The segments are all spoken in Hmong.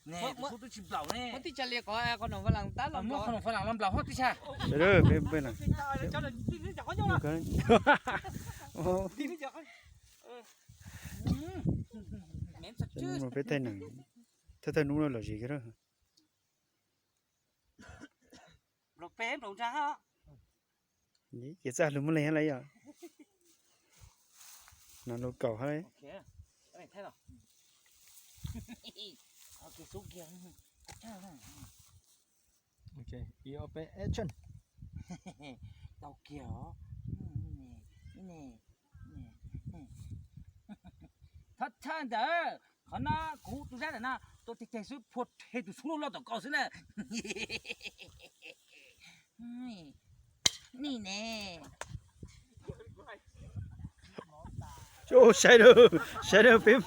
Ua tib tsa li qhov qhov no fa las tab los, muab qhov no fa las los nplaum hov tib tsa. Sawv daws, peb peb na. Peb thaij neeg, thawj thawj hnub no los zis kiag. Ces txaj hlub muab leeg hab lawm yom. No lub kaum hab. Tau kiag os. Thab thab ntawd, qhov no kuv tus zab ntawm no tua teg teg xwb phua rhe tus xub loj tom koj xwb na. Nim ne. Saib na, saib na peb.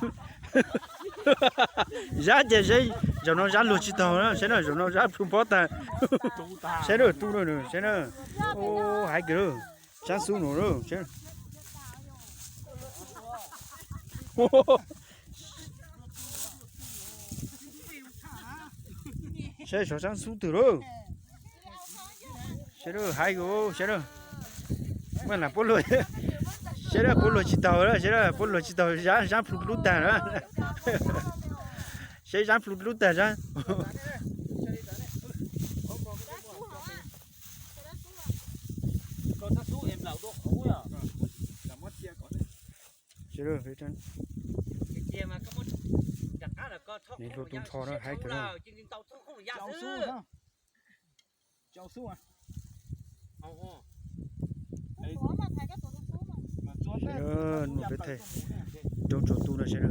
Zab ces saib, zaum no zab luag tsis taus na, saib na zaum no zab plhu pob tag. Saib na tub na, saib na. Hais kiag lawm, saab xub no lawm. Saib saab xub twg lawm. Saib na, hais kiag, saib na. Muaj lam puab luag, saib na puab luag tsis taus, saib na puab luag tsis taus, zab, zab plhu dlub tag na. Saib zab plhu dlub tag zab. Nws hlua tus nrho na, hais kiag na. Nub no peb thaij roob tsaus ntuj no seb na.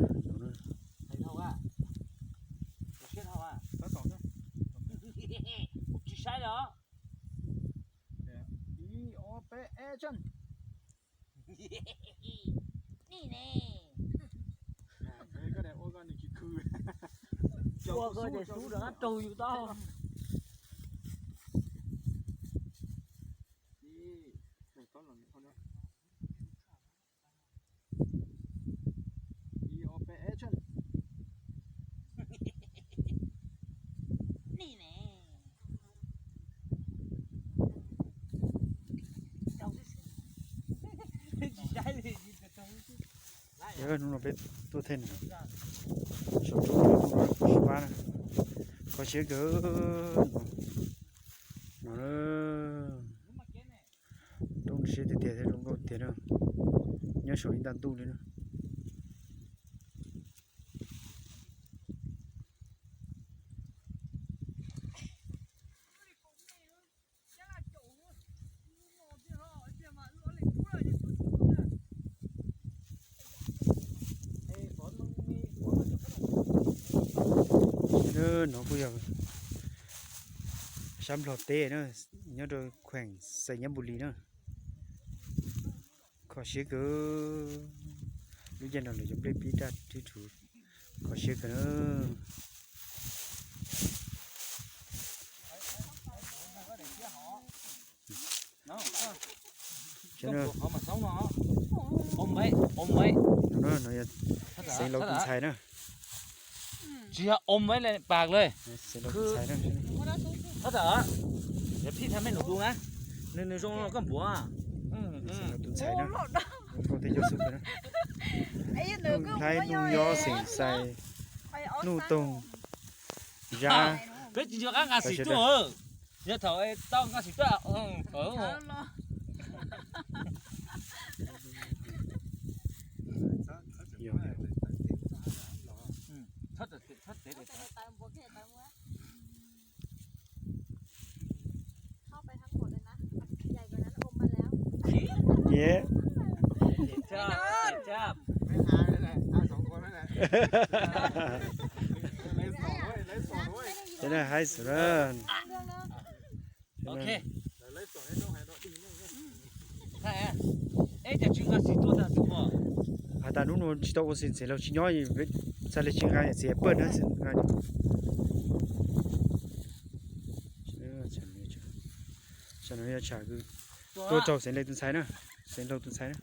Ib ob peb action. Ua koj tes xub rov qab raug yus tau. Ib ob peb action. Hnub no peb tuaj thaij neem saum roob sib pab na, kho siab kawg no. Roob siab tiag tiag thiab zoo nkauj tiag na, nyob saum ib nta ntuj li na. No kuj yog sab Nplog teb na, nyob rau kheem Xais Nyab Npus Lis na. Kho siab kawg, lub caij no lawv cov nplej pib daj tib rhuv, kho siab kawg na. Xeev Laus tus ntxhais na. Tsis yog ôm với lại bạcเลย. Xeev Laus tus ntxhais na. Thov thov, để phi thay mấy nụ đu na. Nụ, nụ rong koj npuav. Xeev Laus tus ntxhais na. Nkauj thiab yog xub kawg na. Nuj Nplhaib, Nuj Yob, Xeem Xais, Nuj Toog, Zab. Peb tsis nco qab nqa xim tuaj. Yog thaum tau nqa xim tuaj. Ces na hais xwb na. Has tas hnub no tsis tau ua xim, Xeev Laus tsis nyob, txhaj le tsis nqa txiav pawg na. Tsam no yog tsam tuaj raug Xeev Laus tus ntxhais na, Xeev Laus tus ntxhais na.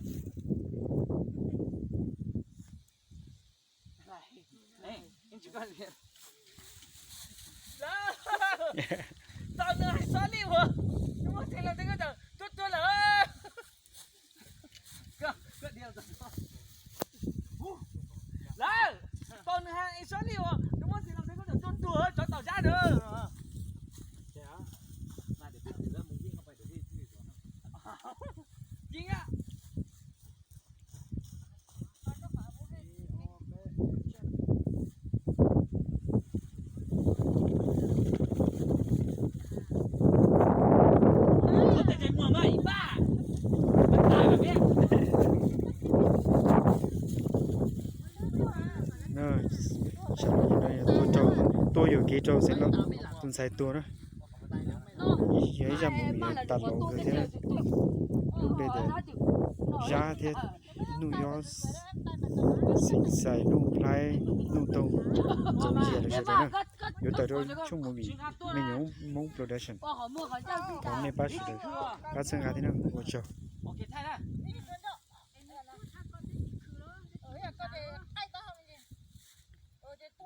Tau nws hais xov li uas nws muaj txhais los ntawm koj tawm tuag tuag lawm. Lawm, tau nws hais xov li uas nws muaj txhais los ntawm koj tawm tuag tuag tsov tom zab na. Yeej a. Tuaj yuam kev rau xeev laus tus ntxhais tuag na. Yog ib zaj movie tas laus ntawd thiab, lub npe tias Zab thiab Nuj Yob, Xeem Xais, Nuj Nplhaib, Nuj Toog, Ntxoov Yias los sawv daws na. Yuav tawm rau tshooj movie Me Nyuam Hmoob Production. Thov nej pab sawv daws pab txhawb nqa thiab na, ua tsaug.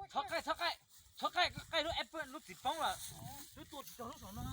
Txhob qaij, txhob qaij, txhob qaij, qaij lub apple lub txiv poob lawm, lub tua tsis tau lub saum no.